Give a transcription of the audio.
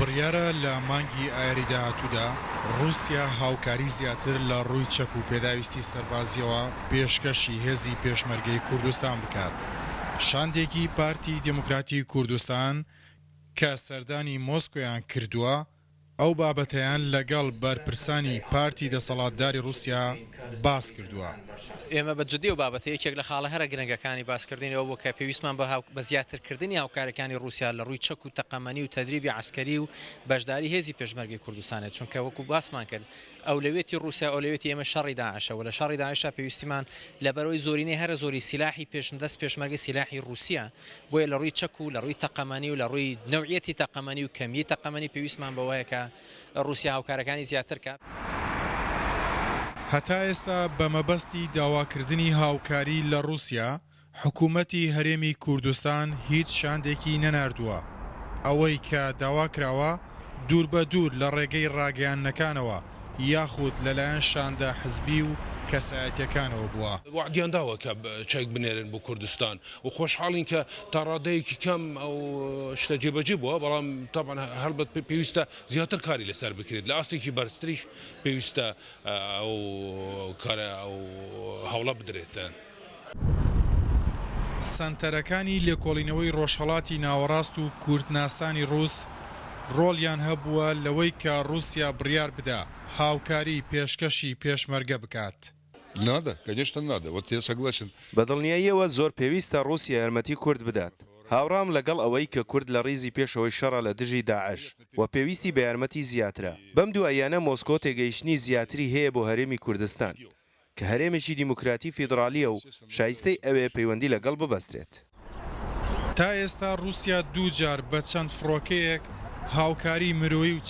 بڕیارە لە مانگی ئایاری داهاتوودا ڕووسیا هاوکاری زیاتر لە ڕووی چەک و پێداویستی سەربازییەوە پێشکەشی هێزی پێشمەرگەی کوردستان بکات. شاندێکی پارتی دێموکراتی کوردستان کە سەردانی مۆسکۆیان کردووە، ئەو بابەتەیان لەگەڵ بەرپرسانی پارتی دەسەڵاتداری ڕووسیا باس کردووە. ئێمە بە جددی ئەو بابەتە یەکێک لە خاڵە هەرە گرنگەکانی باسکردنی ئەوە بوو کە پێویستمان بە بە زیاترکردنی هاوکاریەکانی ڕووسیا لە ڕووی چەک و تەقەمەنی و تەدریبی عەسکەری و بەشداری هێزی پێشمەرگەی کوردستانە چونکە وەکو باسمان کرد ئەولەویەتی ڕووسیا ئەولەویەتی ئێمە شەڕی داعشە و لە شەڕی داعشا پێویستیمان لەبەرئەوەی زۆرینەی هەرە زۆری سیلاحی پێش دەست پێشمەرگە سیلاحی ڕووسیە بۆیە لە ڕووی چەک و لە ڕووی تەقەمەنی و لە ڕووی نەوعیەتی تەقەمەنی و کەمیی تەقەمەنی پێویستمان بەوەیە کە ڕووسیا هاوکارەکانی زیاتر کات. هەتا ئێستا بە مەبەستی داواکردنی هاوکاری لە ڕووسیا، حکوومەتی هەرێمی کوردستان هیچ شاندێکی نەناردووە، ئەوەی کە داواکراوە دووربەدوور لە ڕێگەی ڕاگەیاندنەکانەوە یاخود لەلایەن شاندە حزبی و کەسایەتیەکانەوە بووە. وەعدیان داوە کە چەک بنێرن بۆ کوردستان و خۆشحاڵین کە تا ڕادەیەکی کەم ئەو شتە جێبەجێ بووە، بەڵام تەبعەن هەڵبەت پێویستە زیاتر کاری لەسەر بکرێت، لە ئاستێکی بەرزتریش پێویستە ئەو کارە ئەو هەوڵە بدرێت. سەنتەرەکانی لێکۆڵینەوەی ڕۆژهەڵاتی ناوەڕاست و کوردناسانی ڕووس ڕۆڵیان هەبووە لەوەی کە ڕووسیا بڕیار بدا هاوکاری پێشکەشی پێشمەرگە بکات. نادە، کەنیشتە نادە، وەت یە سەگڵەشن. بە دڵنیاییەوە زۆر پێویستە ڕووسیا یارمەتی کورد بدات. هاوڕام لەگەڵ ئەوەی کە کورد لە ڕیزی پێشەوەی شەڕە لە دژی داعش و پێویستی بە یارمەتی زیاترە. بەم دواییانە مۆسکۆ تێگەیشتنی زیاتری هەیە بۆ هەرێمی کوردستان. کە هەرێمێکی دیموکراتی فیدڕالییە و شایستەی ئەوەیە پەیوەندی لەگەڵ ببەسترێت. تا ئێستا ڕووسیا دووجار بە چەند فڕۆکەیەک هاوکاری مرۆیی و.